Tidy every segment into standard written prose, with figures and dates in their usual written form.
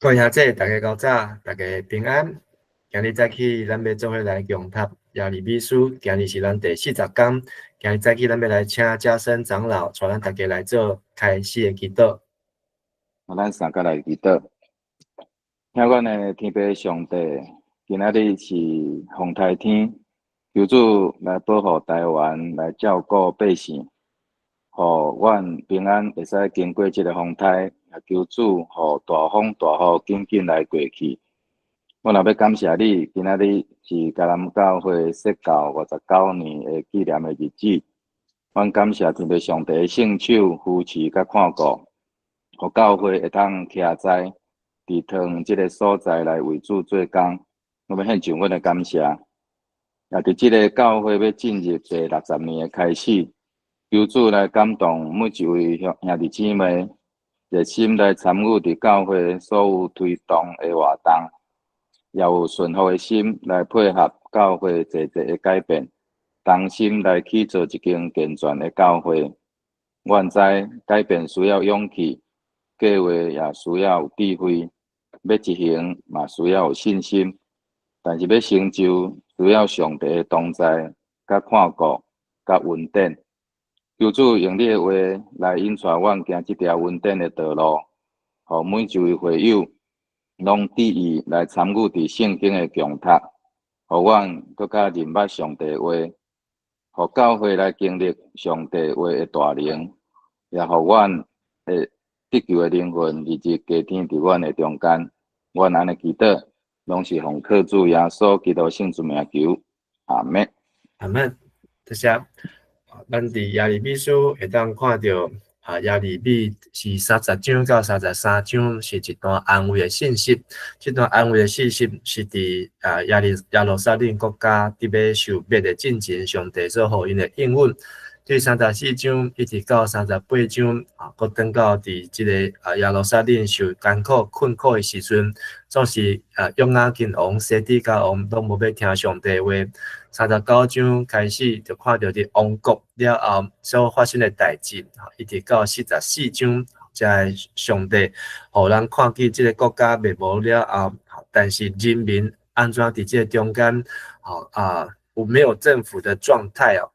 各位兄弟，大家較早，大家平安。今日早起，咱欲做伙來共讀耶利米書，今日是咱第40工。今日早起，咱欲來請嘉生長老帶咱大家來做開始的祈禱。咱三個來祈禱。聽阮的天父上帝，今仔日是風颱天，求主來保護台灣，來照顧百姓，予阮平安會使經過這个風颱，也求主予大風大雨緊緊來過去。我若欲感謝你，今仔日是迦南教會設教59年的紀念的日子。阮感謝天父上帝的聖手扶持佮看顧，予教會會當徛在佇糖這个所在來為主做工。我欲獻上阮的感謝。也佇這个教會欲進入第60年的開始，求主來感動每一位兄弟姊妹，熱心來參與佇教會所有推動的活動，也有順服的心來配合教會濟濟的改變，同心來去做一間健全的教會。阮知改變需要勇氣，計劃也需要有智慧，欲執行嘛需要有信心，但是欲成就需要上帝的同在、佮看顧、佮恩典。求主用你的話來引帶阮行這條恩典的道路，予每一位會友攏致意來參與佇聖經的共讀，予阮閣較認捌上帝話，予教會來經歷上帝話的大能，也予阮會得救的靈魂日日加添佇阮的中間。阮按呢祈禱，攏是奉靠主耶穌基督聖尊名求，阿們。阿們，多謝。咱佇耶利米書會當看著啊，耶利米是30章到33章是一段安慰的信息。這段安慰的信息是佇啊耶路撒冷國家佇欲受滅的進前，上帝所予𪜶的應允。對34章一直到38章啊，閣轉到佇這个啊耶路撒冷受艱苦困苦的時陣，總是啊約雅斤王、西底家王攏無欲聽上帝話。39章開始就看著佇亡國了後所發生的代誌，一直到44章，才會上帝予咱看見這个國家滅亡了後，但是人民按怎佇這个中間，吼啊有沒有政府的狀態哦？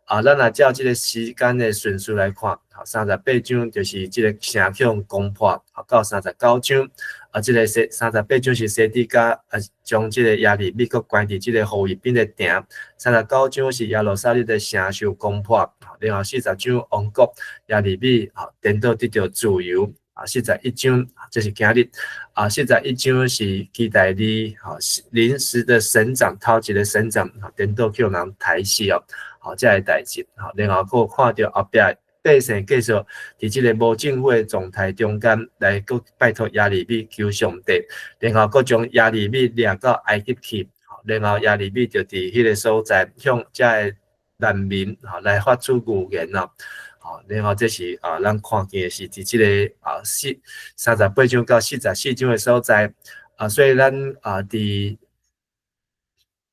啊，咱若照這个時間的順序來看，38章就是這个城牆攻破，到39章，啊，這个38章是西底家啊，將這个耶利米閣關佇這个護衛兵的埕。39章是耶路撒冷的城受攻破，然後40章亡國耶利米啊，顛倒得著自由。啊，41章這是今日，啊，四十一章是基大利，吼臨時的省長，頭一个省長，顛倒去予人刣死哦。好，這个代誌，好，然後閣看著後壁百姓繼續佇這个無政府的狀態中間來閣拜託耶利米求上帝，然後閣將耶利米掠到埃及去，然後耶利米就佇彼个所在向遮个難民吼來發出預言哦，好，然後這是啊，咱看見的是佇這个啊38章到44章的所在啊，所以咱啊佇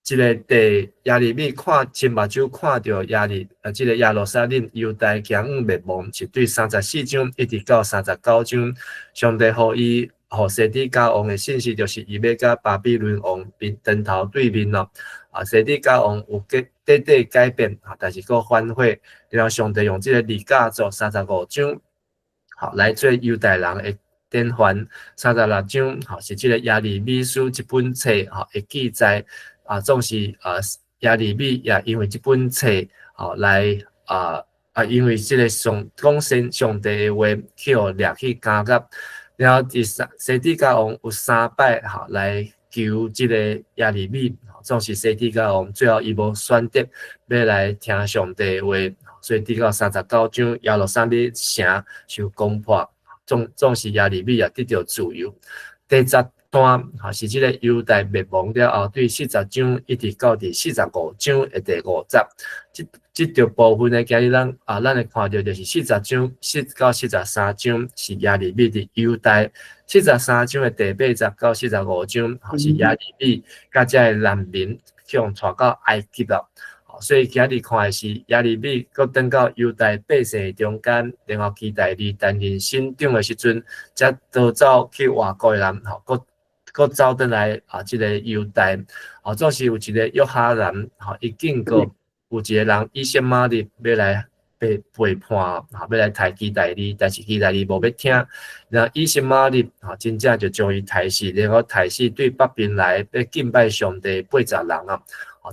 這个第耶利米看親目睭看著耶利啊，這个耶路撒冷猶大將滅亡，是對三十四章一直到三十九章，上帝予伊予西底家王的信息，就是伊欲佮巴比倫王面當頭對面咯。啊，西底家王有徹底改變，啊，但是閣反悔，然後上帝用這个彌迦書35章，好來做猶大人的典範。36章，吼是這个耶利米書這本冊，吼的記載。啊，總是啊，耶利米也因為這本冊，吼來啊啊，因為這个上講神上帝的話，去予掠去監獄，然後佇三西底家王有三擺吼來求這个耶利米，總是西底家王最後伊無選擇欲來聽上帝的話，所以佇到三十九章耶路撒冷城受攻破，總是耶利米也得著自由。第10段吼是這个猶大滅亡了後，對40章一直到第45章的第五節，這條部分呢，今日咱啊，咱會看著就是40章4到43章是耶利米佇猶大，43章的第8節到45章吼是耶利米佮遮个難民去予帶到埃及咯。所以今日看的是耶利米閣轉到猶大百姓中間，然後基大利擔任省長的時陣，才逃走去外國的人，吼，閣閣走轉來啊，這個猶大，吼，總是有一個約哈難，吼，伊警告有一個人以實瑪利欲來背叛，吼，欲來刣基大利，但是基大利無欲聽，然後以實瑪利，吼，真正就將伊刣死，然後刣死對北邊來欲敬拜上帝80人啊。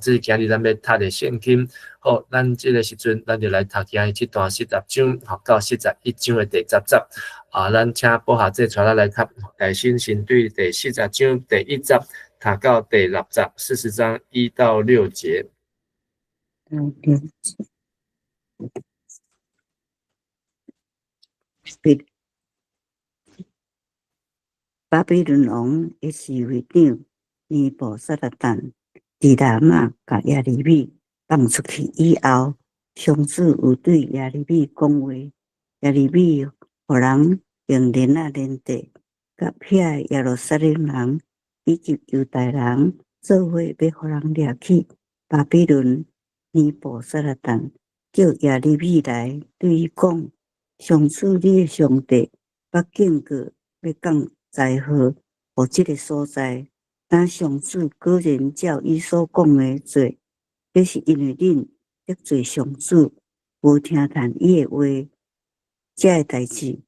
這是今日咱欲讀的聖經。好，咱這个時陣，咱就來讀今日這段四十章，吼，到41章的第10節。啊，咱請寶霞姐帶咱來讀大新神對第40章第1節讀到第6節，40章1到6節。嗯，對。巴比倫王的侍衛長尼布撒拉旦佇拉瑪共耶利米放出去以後，上主有對耶利米講話。耶利米予人用鏈仔連綴，佮遐耶路撒冷人以及猶大人做伙，欲予人掠去巴比倫。尼布撒拉旦叫耶利米來對伊講：上主你的上帝捌警告欲降災禍予這个所在。但上主果然照伊所講的做，這是因為恁得罪上主，無聽從伊的話，這个代誌，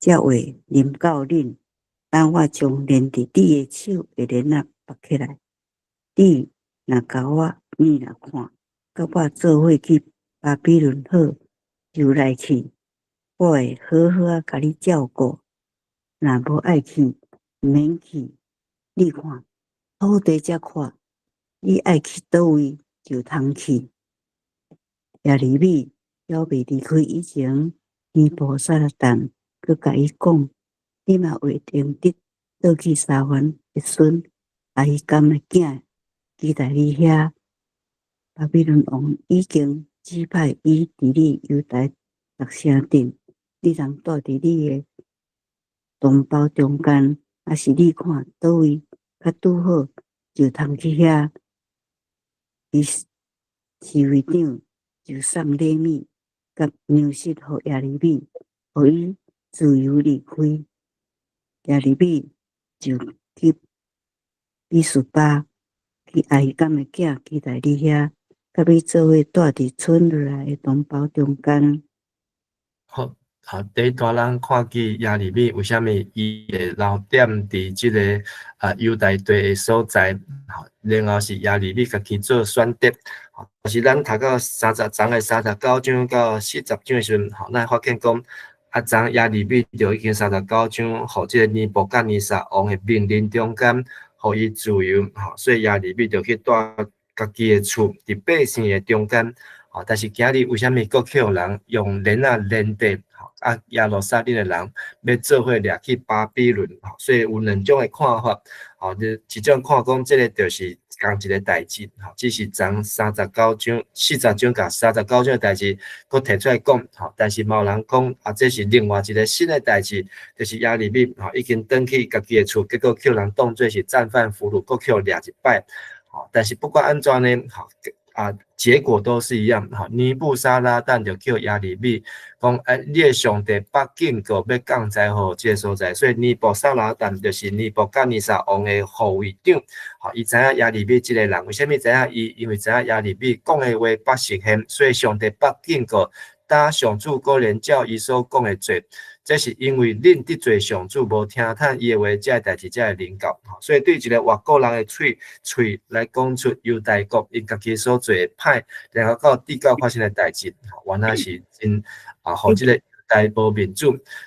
這話臨到恁，當我將連佇你的手的鏈仔縛起來，你若共我，你若看，佮我做伙去巴比倫好，就來去，我會好好仔共你照顧。若無愛去，毋免去。你看，土地遮闊，你愛去佗位就通去。耶利米猶未離開以前，尼布撒拉旦閣共伊講：你嘛會認得倒去沙番的孫亞希甘的囝基大利遐。巴比倫王已經指派伊治理猶大逐城鎮，你通住佇你的同胞中間，抑是你看佗位較拄好，就通去遐。伊侍衛長就送禮物佮糧食予耶利米，予伊自由離開。耶利米就去米斯巴，去亞希甘的囝基大利遐，佮伊做伙住佇剩落來的同胞中間。好，好，第一段咱看見耶利米為啥物伊會留踮佇這个猶大地的所在，然後是耶利米家己做選擇。但是咱讀到30章的39章到40章的時陣，吼，咱發現講，昨耶利米就已經三十九章，予這个尼布甲尼撒王的命令中間，予伊自由，吼，所以耶利米就去住家己的厝，佇百姓的中間。吼，但是今日為啥物閣去予人用鏈仔連綴？啊，耶路撒冷的人欲做伙掠去巴比倫，所以有兩種的看法。吼，一種看講這个就是仝一个代誌，吼，只是從39章、40章佮39章的代誌，閣提出來講，吼，但是嘛有人講啊，這是另外一个新的代誌，就是耶利米吼已經轉去家己的厝，結果予人當做是戰犯俘虜，閣予掠一擺。吼，但是不管按怎呢，吼，啊，結果都是一樣，吼，尼布撒拉旦就叫耶利米講，哎，你的上帝捌警告欲降災禍這个所在，所以尼布撒拉旦就是尼布甲尼撒王的護衛長，吼，伊知影耶利米這个人，為啥物知影伊？因為知影耶利米講的話捌實現，所以上帝捌警告，當上主果然照伊所講的做，這是因為恁得罪上主，無聽從伊的話，這个代誌才會臨到。所以對一个外國人的喙喙來講出猶大國𪜶家己所做的歹，然後到地窖發生的代誌，原來是真啊，予這個猶大無面子。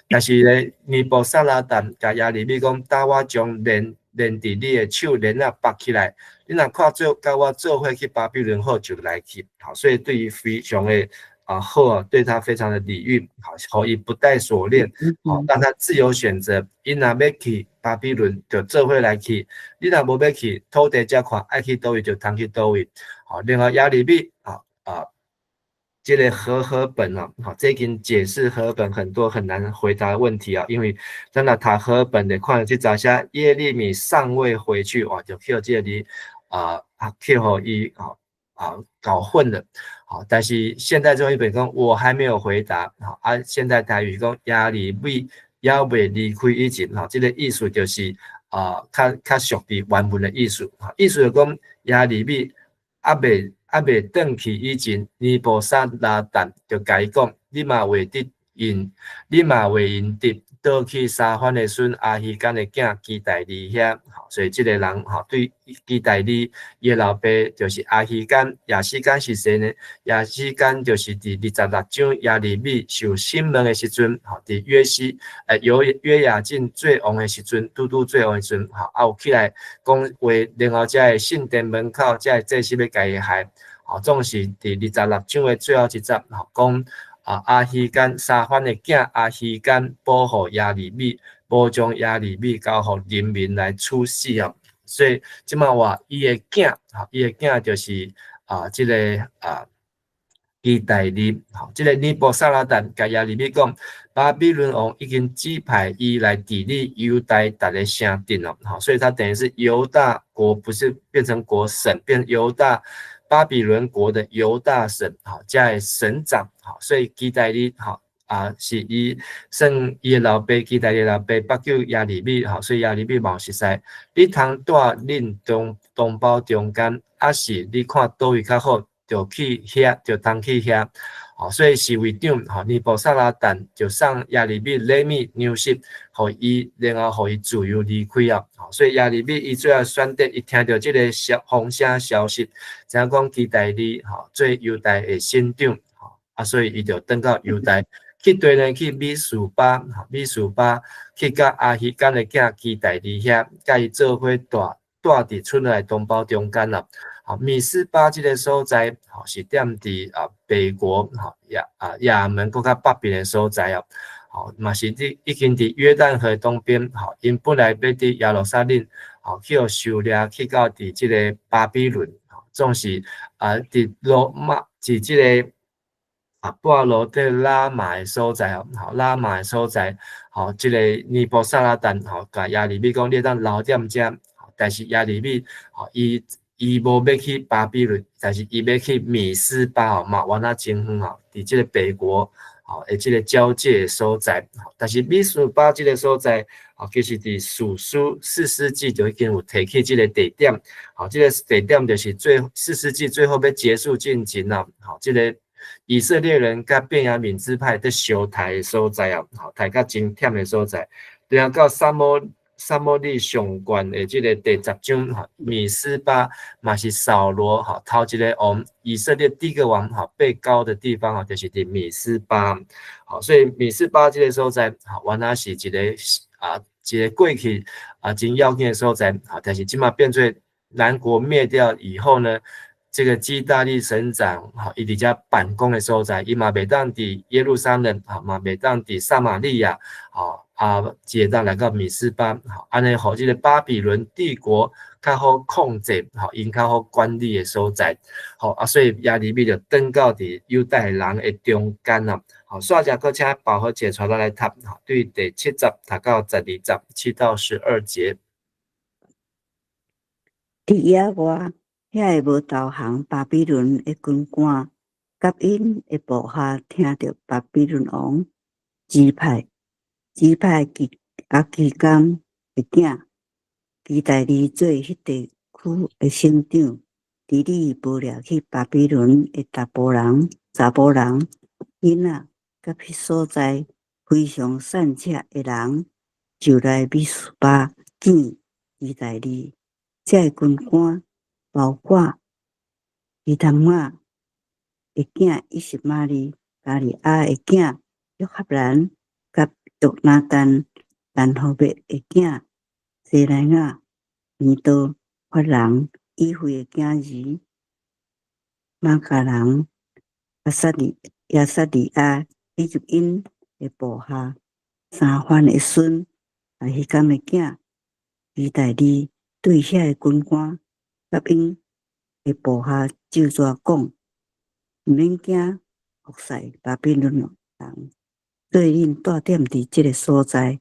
但是咧，尼布撒拉旦共耶利米講，當我將鏈連佇你的手鏈仔縛起來，你若看做佮我做伙去巴比倫好，就來去。好，所以對伊非常的好啊，對他非常的禮遇，好，予伊不帶鎖鏈，好，讓他自由選擇。伊若欲去巴比倫，就做伙來去；你若無欲去，土地遮寬，愛去佗位就通去佗位。好，另外耶利米這个和合本啊，好，最近解釋和合本很多很難回答的問題啊，因為咱若讀和合本的看，這早寫耶利米尚未回去，哇，就去這裡啊，去予伊。搞混了。好，但是現代中譯本講我還沒有回答。好啊，現代台語講耶利米猶未離開以前，吼，這個意思就是較屬於原文的意思。意思就講耶利米猶未轉去以前，尼布撒拉旦就共伊講：你嘛袂得用，你嘛袂用得倒去沙番的孫亞希敢的囝基大利遐。所以這個人吼對基大利伊的老爸就是亞希敢，亞希敢是誰呢？亞希敢就是佇26章耶利米受審問的時陣，吼，佇約西猶約雅敬做王的時陣，拄拄做王的時陣，吼，有起來講話，然後才會聖殿門口，才會祭司欲共伊害，吼，總是佇二十六章的最後一節，吼，講亞希敢沙番的囝亞希敢保護耶利米，無將耶利米交予人民來處死哦。所以這馬話伊的囝，吼，伊的囝就是這个基大利，吼，這个尼布撒拉旦共耶利米講，巴比倫王已經指派伊來治理猶大逐个城鎮哦，吼，所以他等於是猶大國，不是變成國省，變猶大巴比倫國的猶大省，吼，遮的省長，吼，所以基大利，吼，是伊算伊的老爸，基大利老爸北救耶利米，吼，所以耶利米嘛有熟似，你通蹛恁同胞中間，抑是你看佗位較好，就去遐，就通去遐，吼，所以侍衛長，吼，尼布撒拉旦就送耶利米禮物糧食，予伊，然後予伊自由離開啊，所以耶利米伊最後選擇，伊聽著這个風聲消息，知影講基大利，吼，做猶大的省長，吼，所以伊就轉到猶大。去對呢，去米斯巴，米斯巴去佮亞希敢的囝基大利遐，共伊做伙蹛蹛佇厝內同胞中間啦。吼，米斯巴這个所在，吼，是踮佇北國，吼，亞門閣較北邊的所在哦。吼，嘛是佇已經佇約旦河東邊，吼，𪜶本來欲佇耶路撒冷，吼，去予收掠去到佇這个巴比倫，吼，總是佇羅馬，佇這个拔羅底喇嘛的所在哦，吼，喇嘛的所在，吼，這个尼布撒拉旦，吼，共耶利米講，你會當留踮遮，但是耶利米，吼，伊無欲去巴比倫，但是伊欲去米斯巴吼，嘛原來真遠吼，佇這个北國，吼，的這个交界的所在，但是米斯巴這个所在，吼，其實佇士師士師記就已經有提起這个地點，吼，這个地點就是最士師記最後欲結束進前啊，吼，這个以色列人佮便雅憫支派佇相刣的所在啊，吼，刣甲真忝的所在，然後到撒母耳上卷的這个第10章，吼，米斯巴嘛是掃羅吼頭一个王，以色列第一个王吼被膏的地方吼，就是佇米斯巴，吼，所以米斯巴這个所在，吼，原來是一个過去真要緊的所在，吼，但是這馬變做南國滅掉以後呢，這个基大利省長，吼，伊佇遮辦公的所在，伊嘛袂當佇耶路撒冷，吼，嘛袂當佇撒瑪利亞，吼，只會當來到米斯巴，吼，按呢，予這个巴比倫帝國較好控制，吼，𪜶較好管理的所在，吼，所以耶利米就轉到佇猶大人的中間啊，好，煞只閣請寶和姐帶咱來讀，吼，對第7節讀到12節，7到12節。佇野外，遐个無投降巴比倫的軍官，佮𪜶的部下聽著巴比倫王指派亞希敢的囝基大利做彼地區的省長，治理無掠去巴比倫的查埔人、查某人、囡仔，佮彼所在非常散赤的人，就來米斯巴見基大利。這个軍官包括以探瑪的囝以實瑪利、迦利亞的囝約哈難、佮約拿單、坦戶篾的囝西萊雅、尼多法人以非的囝兒瑪迦人亞撒利亞以及𪜶的部下沙番的孫亞希敢的囝基大利，對遐个軍官佮𪜶的部下咒詛講：毋免驚服侍巴比倫人，做恁蹛踮佇這个所在，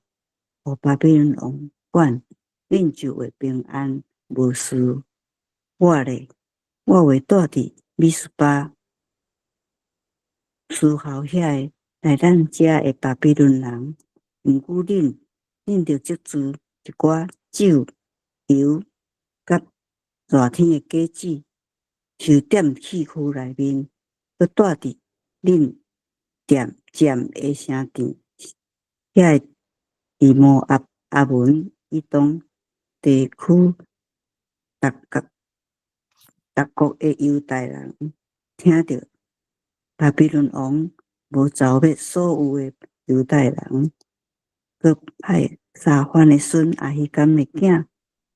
予巴比倫王管，恁就會平安無事。我咧，我會蹛佇米斯巴侍候遐个來咱遮的巴比倫人。毋過恁著積聚一寡酒、油佮熱天的果子，收踮器具內面，閣帶佇恁踮占的城鎮，遐個佇摩押、亞捫以東地區逐國的猶大人，聽著巴比倫王無剿滅所有的猶大人，閣派沙番的孫亞希甘的囝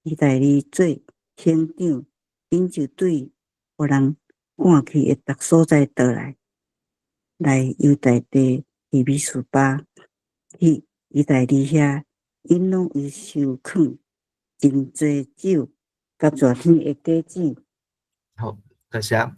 基大利做省長，𪜶就對予人趕去的逐所在倒來，來猶大地佇米斯巴去基大利遐，𪜶攏有收囥真濟酒佮熱天的果子。好，多謝。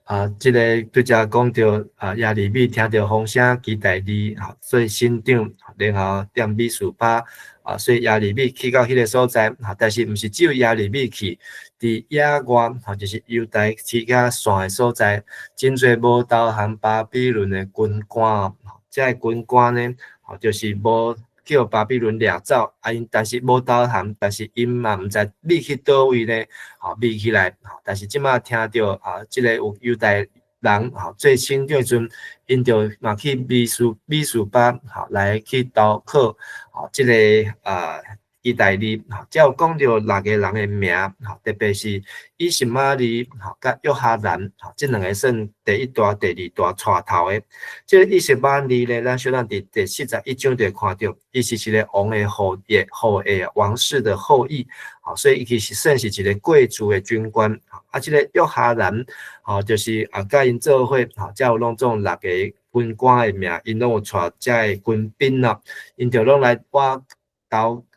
啊，這个拄才講著啊，耶利米聽著風聲，基大利吼做省長，然後踮米斯巴啊，所以耶利米去到彼個所在，哈，但是毋是只有耶利米去，佇野外吼，就是猶大去較線的所在，真濟無投降巴比倫的軍官，這个軍官呢，吼，就是無叫巴比倫掠走，啊𪜶但是無投降，但是𪜶嘛毋知匿去佗位呢，吼，匿起來，但是這馬聽著啊，這个有猶大人吼做省長的時陣，𪜶就嘛去米斯巴吼來去投靠吼，這个啊基大利，吼，才有講著六個人的名，吼，特別是以實瑪利吼佮約哈難，吼，這兩个算第一大、第二大帶頭的。這个以實瑪利呢，咱小等佇第41章就會看著，伊是一个王的後裔，後裔王室的後裔，吼，所以伊其實算是一个貴族的軍官。啊，這个約哈難，吼，就是啊，佮𪜶做伙，吼，才有攏總六个軍官的名，𪜶攏有帶遮个軍兵啊，𪜶就攏來倚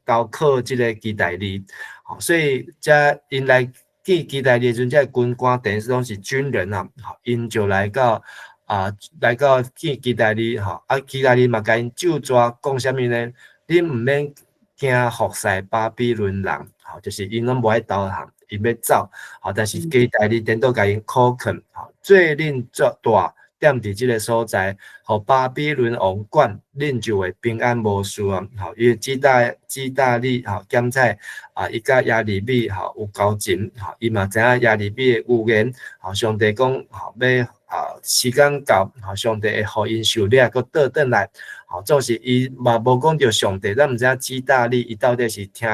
投靠這个基大利，吼，所以遮𪜶來見基大利的時陣，這个軍官等於是攏是軍人啊，吼，𪜶就來到啊，來到見基大利，吼，啊，基大利嘛共𪜶咒詛講啥物呢？恁毋免驚服侍巴比倫人，吼，就是𪜶攏無愛投降，𪜶欲走，吼，但是基大利顛倒共𪜶苦勸，吼，做恁做大踮佇這个所在，予巴比倫王管，恁就會平安無事啊！吼，因為基大利吼檢采啊，伊佮耶利米吼有交情，吼，伊嘛知影耶利米的預言，吼，上帝講吼欲啊時間到，吼，上帝會予𪜶受掠，閣倒轉來，吼，總是伊嘛無講著上帝，咱毋知影基大利伊到底是聽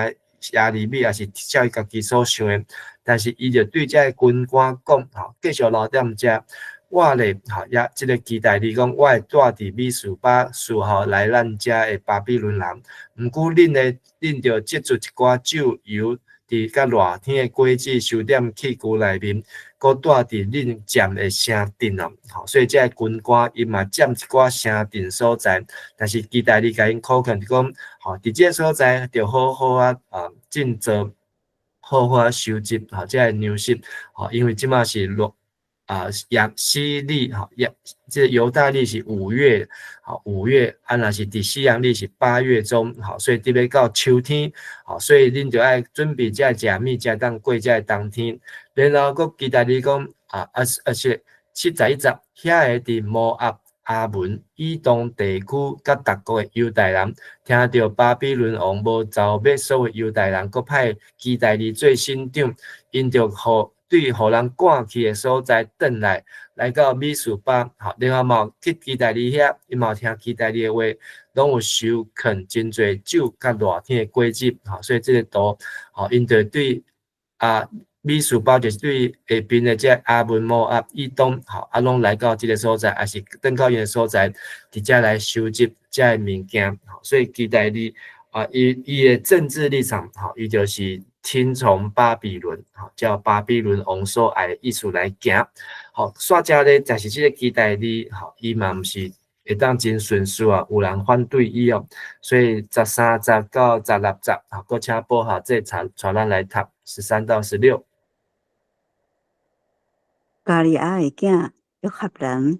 耶利米，抑是照伊家己所想的，但是伊就對這个軍官講，吼，繼續留踮遮。我咧，吼，也這个基大利講，我會住佇米斯巴侍候來咱遮的巴比倫人。毋過恁咧，恁著積聚一寡酒油，佇佮熱天的果子收踮器具內面，閣帶佇恁佔的城鎮哦。吼，所以這个軍官伊嘛佔一寡城鎮所在，但是基大利共𪜶苦勸，就講，吼，佇這个所在著好好啊，啊，振作，好好啊收集，吼，這个糧食，吼，因為這馬是熱。啊，亞西曆吼，亞這个猶大曆是五月，吼，五月，啊，若是佇西洋曆是8月中，吼，所以特別到秋天，吼，所以恁著愛準備這个食物，才當過這个冬天。然後閣基大利講，啊啊啊是71節，遐个佇摩押、亞捫以東地區佮逐國的猶大人，聽著巴比倫王無剿滅所有猶大人，閣派基大利做省長，𪜶就予對予人趕去的所在轉來，來到米斯巴，吼，然後嘛去基大利遐，伊嘛有聽基大利的話，攏有收囥真濟酒佮熱天的果子，吼，所以這个圖，吼，𪜶就對啊米斯巴就是對下邊的這亞捫摩押以東，吼，啊攏來到這个所在，抑是轉到𪜶的所在，佇遮來收集這个物件，所以基大利啊，伊的政治立場，吼，伊就是聽從巴比倫，吼，照巴比倫王所愛的意思來行，吼，煞遮咧，但是這个基大利，吼，伊嘛毋是會當真順遂啊，有人反對伊哦，所以13節到16節，吼，閣請寶下這帶咱來讀13到16。迦利亞的囝約哈難，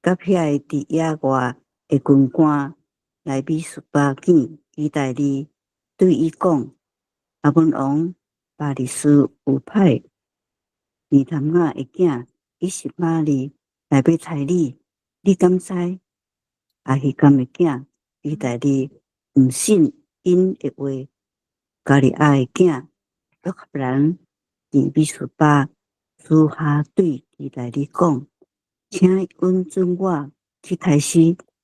佮遐个佇野外的軍官來米斯巴見基大利，對伊講：亞捫王巴力斯有派尼他雅的囝以實瑪利來欲刣你，你敢知？亞希甘的囝基大利毋信𪜶的話，迦勒亞的囝約哈難佇米斯巴私下對基大利講：請允准我去刣死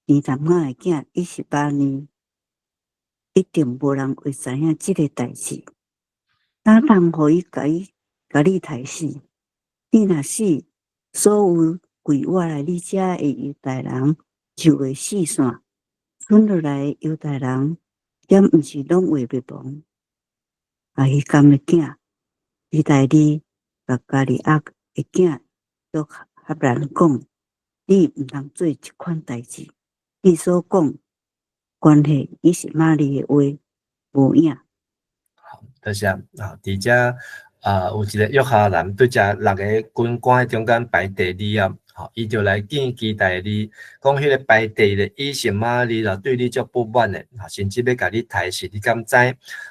尼答雅的囝以實瑪利，一定無人會知影這个代誌。哪通予伊共你刣死？你若死，所有跪倚來你遮的猶大人就會四散，賰落來的猶大人，敢毋是攏會滅亡？亞希甘的囝基大利共迦勒亞的囝約哈難講：你毋通做這款代誌，你所講關係以實瑪利的話無影。好，多謝啊！佇遮啊，有一個約哈難對遮六个軍官的中間排第二啊，吼，伊就來見基大利，講彼个排第二的以實瑪利啦，對你足不滿的，吼，甚至欲共你刣死，你敢知？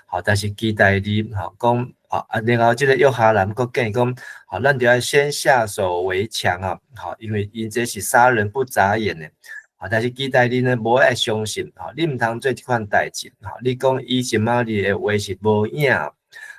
吼，但是基大利吼講，啊，然後這个約哈難閣建議講，吼，咱就愛先下手為強啊，吼，因為𪜶這是殺人不眨眼的。啊，但是基大利呢，無愛相信，吼，你毋通做這款代誌，吼，你講以實瑪利的話是無影，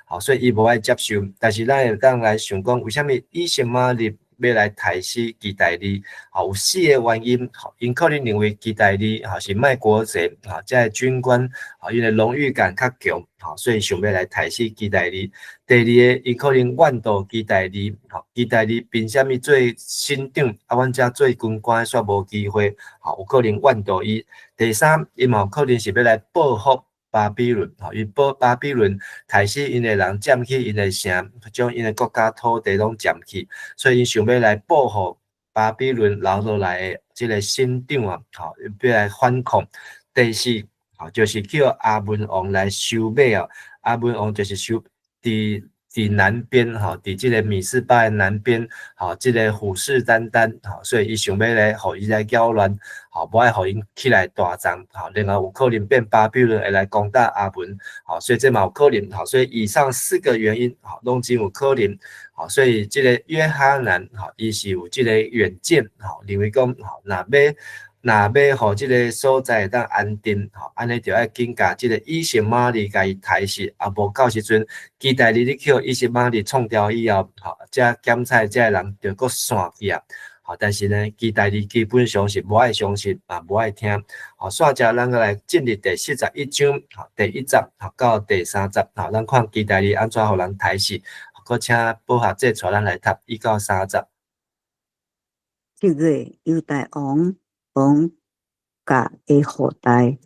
吼，所以伊無愛接受。但是咱會當來想講，為啥物以實瑪利欲來刣死基大利？吼，有四个原因，吼，𪜶可能認為基大利吼是賣國賊，吼，這个軍官，吼，𪜶的榮譽感較強，吼，所以想欲來刣死基大利。第二个，𪜶可能怨妒基大利，吼，基大利憑啥物做省長，啊，阮遮做軍官煞無機會，吼，有可能怨妒伊。第三，伊嘛有可能是欲來報復巴比倫，吼，伊報巴比倫刣死𪜶的人，佔去𪜶的城，將𪜶的國家土地攏佔去，所以𪜶想欲來報復巴比倫留落來的這个省長啊，吼，欲來反抗。第四，吼，就是叫亞捫王來收買哦，亞捫王就是收佇南邊，吼，佇這个米斯巴的南邊，吼，這个虎視眈眈，吼，所以伊想欲來，予伊來攪亂，吼，無愛予𪜶起來大張，吼，然後有可能變巴比倫會來攻打亞捫，吼，所以這嘛有可能，吼，所以以上四個原因，吼，攏真有可能，吼，所以這个約哈難，吼，伊是有這个遠見，吼，認為講，吼，若欲予這个所在會當安定，吼，按呢就愛緊共這个以實瑪利共伊刣死，啊，無到時陣，基大利你去予以實瑪利創掉以後，吼，這檢採這个人就閣散去啊，吼，但是呢，基大利基本上是無愛相信，嘛無愛聽，吼，煞遮咱閣來進入第41章，吼，第1節，吼，到第3節，吼，咱看基大利按怎予人刣死，閣請寶學姐帶咱來讀1到3節。這个猶大王王甲的後代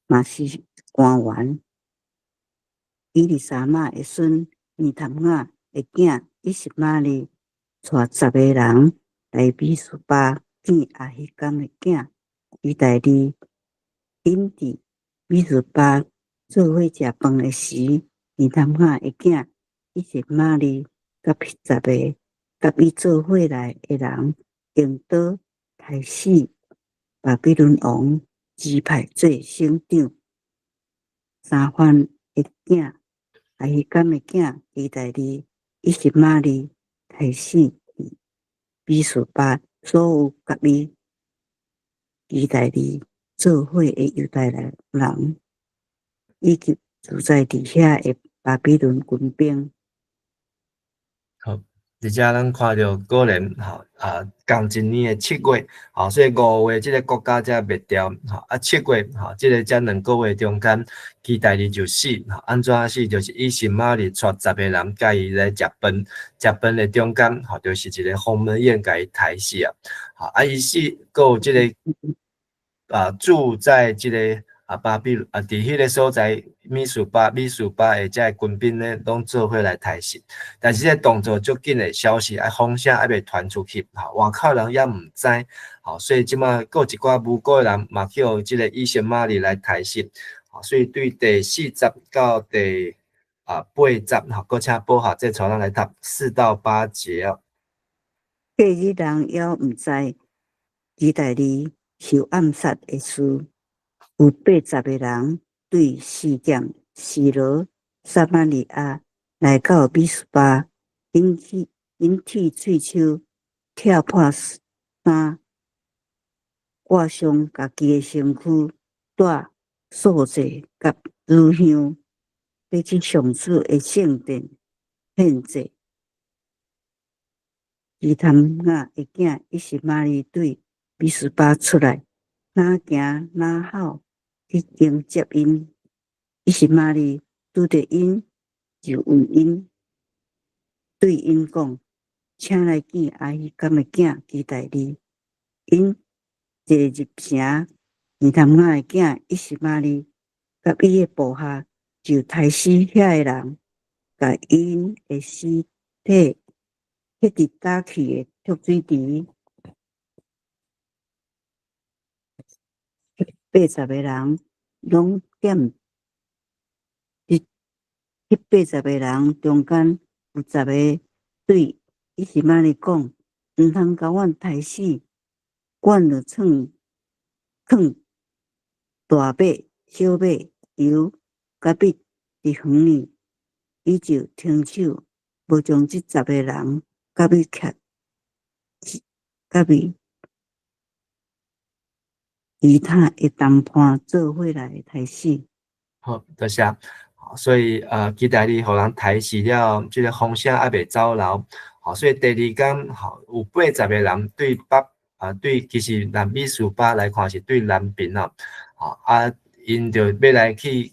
嘛是官員，以利沙瑪的孫尼答雅的囝以實瑪利，帶十个人來米斯巴見亞希甘的囝基大利。𪜶佇米斯巴做伙食飯的時，尼答雅的囝以實瑪利佮彼十个佮伊做伙來的人，用刀刣死巴比倫王指派做省長沙番的囝亞希甘的囝基大利以實瑪利刣死米斯巴所有佮伊基大利做伙的猶大人，以及駐在佇遐的巴比倫軍兵。好，佇遮咱看著果然吼啊，仝一年的7月，吼，所以5月這个國家才滅掉，吼啊7月吼，這个這2個月中間，基大利就死，吼，按怎死？就是以實瑪利帶十个人佮伊來食飯，食飯的中間，吼，就是一个鴻門宴共伊刣死啊，吼啊伊死，閣有這个啊住在這个啊巴比倫啊，佇彼个所在米斯巴的這个軍兵呢，攏做伙來刣死。但是這个動作足緊的消息，啊風聲猶未傳出去，吼，外口人猶毋知，吼，所以這馬閣有一寡無辜的人嘛去予這个以實瑪利來刣死，吼，所以對第4節到第8節，吼，閣請寶學姐帶咱來讀4到8節哦。隔日人猶毋知基大利受暗殺的事，有80个人對示劍、示羅、撒瑪利亞來到米斯巴，𪜶剃喙鬚，拆破衫，掛傷家己的身軀，帶素祭佮乳香，欲去上主的聖殿獻祭。基坦雅的囝以實瑪利對米斯巴出來，若行若吼去迎接𪜶。以實瑪利拄著𪜶，就為𪜶對𪜶講：請來見亞希甘的囝基大利。𪜶一入城，尼坦雅的囝以實瑪利佮伊的部下就刣死遐个人，共𪜶的屍體彼佇早起的濁水池。80個人攏踮佇彼80個人中間有10個對以實瑪利講：毋通共阮刣死，阮著藏囥大麥、小麥、油佮蜜佇園裡。伊就停手，無將這10個人佮伊徛，佮伊其他的同伴做伙來刣死。好，多謝。所以基大利予人刣死了，這個風聲猶未走漏。好，所以第二工，吼，有80個人對北啊，對，其實南米斯巴來看是對南邊啊。吼，啊，𪜶就欲來去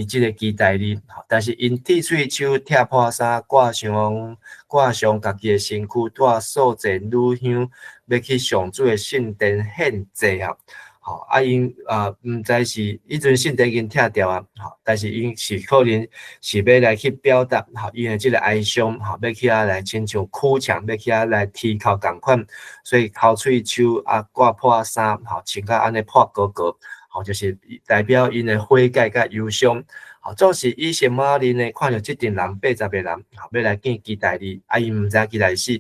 這个基大利，但是𪜶剃喙鬚、拆破衫、掛傷家己的身軀，帶素祭乳香，欲去上主的聖殿獻祭啊！吼，啊𪜶啊，毋知是彼陣聖殿已經拆掉啊，吼，但是𪜶是可能是欲來去表達，吼，𪜶的這个哀傷，吼，欲去遐來親像哭牆，欲去遐來啼哭仝款，所以抠喙鬚啊，掛破衫，吼，穿甲按呢破格格。吼，就是代表𪜶的悔改佮憂傷。吼，總是以實瑪利呢，看著這陣人80個人，吼，欲來見基大利，啊，伊毋知基大利死。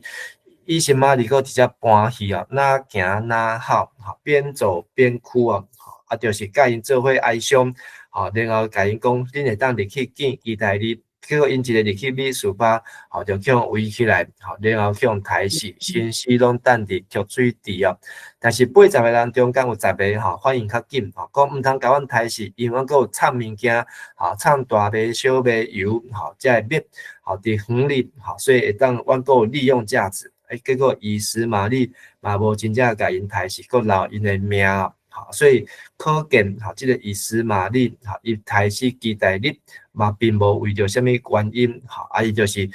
以實瑪利閣直接搬去哦，若行若哭，吼，邊走邊哭啊，啊，就是佮𪜶做伙哀傷，吼，然後共𪜶講，恁會當入去見基大利。結果𪜶一个入去米斯巴，吼，就去予圍起來，吼，然後去予刣死，身屍攏擲佇濁水池哦。但是80個人中間有10個吼，反應較緊，吼，講毋通共阮刣死，因為阮閣有藏物件，吼，藏大麥、小麥、油，吼，這个蜜，吼，佇園裡，吼，所以會當阮閣有利用價值。欸，結果以實瑪利嘛無真正共𪜶刣死，閣留𪜶的命。所以可見，吼，這个以實瑪利，吼，伊刣死基大利嘛，並無為著啥物原因，吼，啊，伊就是，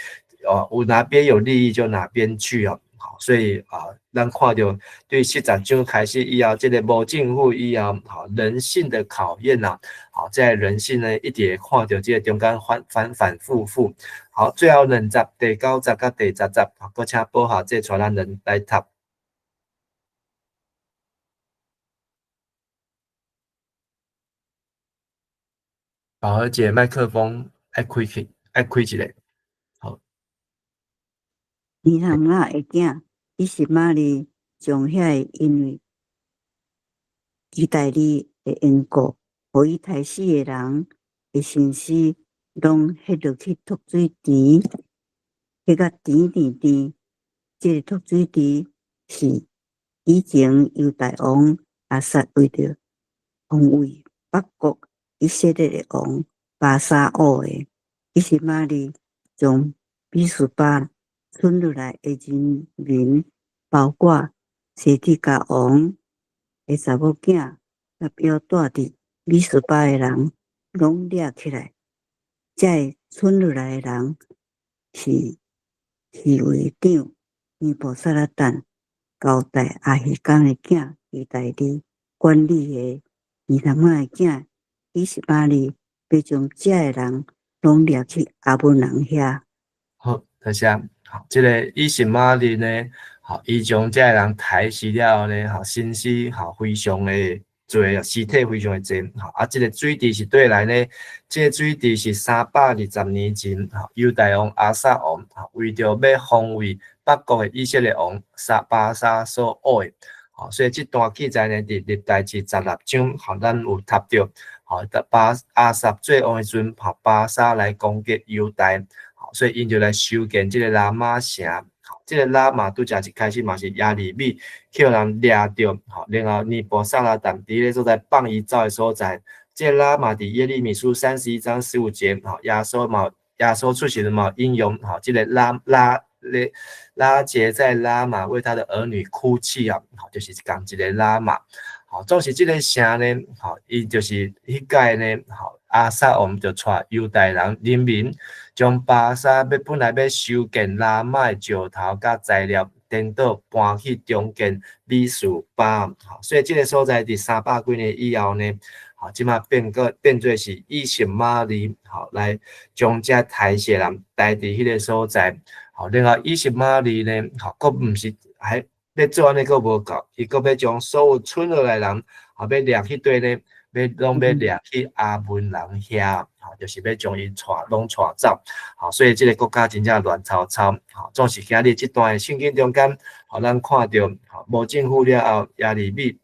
哦，有哪邊有利益就哪邊去哦，所以啊，咱看著對40章開始以後，這个無政府以後，吼，人性的考驗呐，好，在人性呢，一直會看著這个中間反反反覆覆，好，最後兩節，第九節佮第十節，閣請寶霞姐帶咱人來讀。寶兒姐，麥克風愛開去，愛開一下。好。尼坦雅的囝以實瑪利將遐個因為基大利的緣故，予伊刣死的人的身屍，攏彼落去濁水池，彼甲甜甜甜。這个濁水池是以前猶大王亞撒為著防衛北國以色列的王巴沙挖的。以實瑪利將米斯巴剩落來的人民，包括西底家王的查某囝，佮猶蹛佇米斯巴的人，攏掠起來。這个剩落來的人是侍衛長尼布撒拉旦交代亞希甘的囝基大利管理的尼坦雅的囝以實瑪利，欲將這个人攏掠去亞捫人遐。好，多謝。好，這个以實瑪利呢，好，伊將這个人刣死了後呢，好，身屍好非常的濟，屍體非常的濟，好，啊，這个水池是佗來呢？這个水池是320年前，吼，猶大王亞撒王，吼，為著欲防衛北國的以色列王沙巴沙所挖的，吼，所以這段記載呢，佇歷代志16章，吼，咱有讀著，吼，巴亞撒做王的時陣，吼，巴沙來攻擊猶大，吼，所以𪜶就來修建這个拉瑪城，這个拉瑪拄才一開始嘛是耶利米去予人掠著，吼，然後尼布撒拉旦佇彼个所在放伊走的所在。這个拉瑪佇耶利米書31章15節，吼，耶穌嘛，耶穌出時嘛引用，吼，這个拉拉咧拉結在拉瑪為他的兒女哭泣啊，吼，就是仝一个拉瑪。吼，總是這个城呢，吼，伊就是彼屆呢，吼，亞撒王就帶猶大人人民，將巴沙欲本來欲修建拉瑪的石頭佮材料，顛倒搬去重建米示巴。吼，所以這个所在佇300幾年以後呢，吼，這馬變個變做是以實瑪利，吼，來將這刣死人刣佇彼个所在。吼，然後以實瑪利呢，吼，閣毋是還欲做按呢閣無夠，伊閣欲將所有剩落來人，吼，欲掠去佗呢，欲攏欲掠去亞捫人遐，吼，就是欲將伊帶攏帶走，吼，所以這个國家真正亂糟糟，吼，總是今日這段聖經中間，予咱看著，吼，無政府了後，耶利米，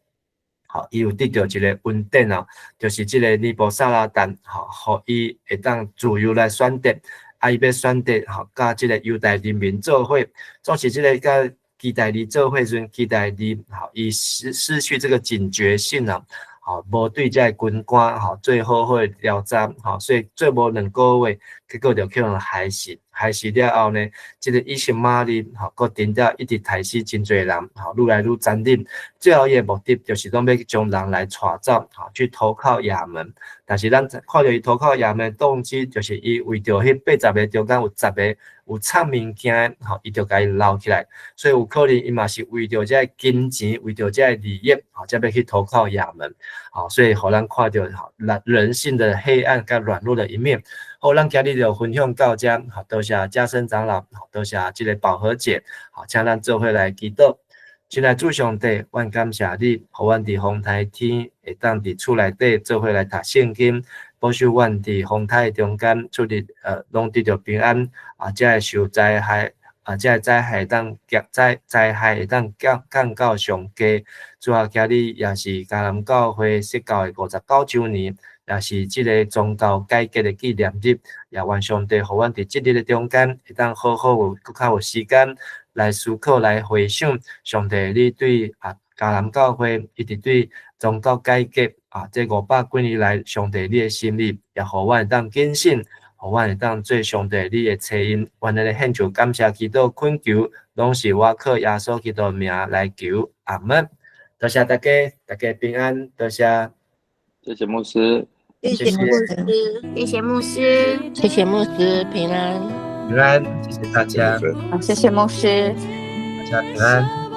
吼，伊有得著一个恩典啊，就是這个尼布撒拉旦，吼，予伊會當自由來選擇，啊，伊欲選擇，吼，佮這个猶大人民做伙，總是這个佮基大利做伙時陣，基大利，吼，伊失去這个警覺性啊，吼，無對這个軍官，吼，做好好的調查，吼，所以做無2個月，結果就去予人害死，害死了後呢，這个以實瑪利，吼，閣頂了一直刣死真濟人，吼，愈來愈殘忍，最後伊的目的就是講欲將人來帶走，吼，去投靠亞捫。但是咱看著伊投靠亞捫的動機，就是伊為著彼80個中間有10個有藏物件，吼，伊就共伊留起來。所以有可能伊嘛是為著這个金錢，為著這个利益，吼，才欲去投靠亞捫。吼，所以予咱看著吼，人性的黑暗佮軟弱的一面。好，咱今日就分享到這，好，多謝嘉生長老，多謝這个寶和姐，好，請咱做伙來祈禱。親愛主上帝，阮感謝你，予阮佇風颱天會當佇厝內底做伙來讀聖經，保守阮佇風颱中間出入，攏得著平安。啊，才會受災害，啊，這个災害會當降災害會當降到上低。主啊，今日也是迦南教會設教的59週年，也是這个宗教改革的紀念日。也願上帝予阮佇這日的中間，會當好好有閣較有時間來思考、來回想上帝你對啊迦南教會一直對宗教改革啊，這500幾年來上帝你的心意，也予阮會當謹慎，予阮會當做上帝你的差役。阮來獻上感謝祈禱懇求，攏是我靠耶穌基督名來求，阿門。多謝大家，大家平安，多謝。謝謝牧師，謝謝牧師，謝謝牧師，謝謝牧師，平安，平安，謝謝大家，謝謝牧師，大家平安。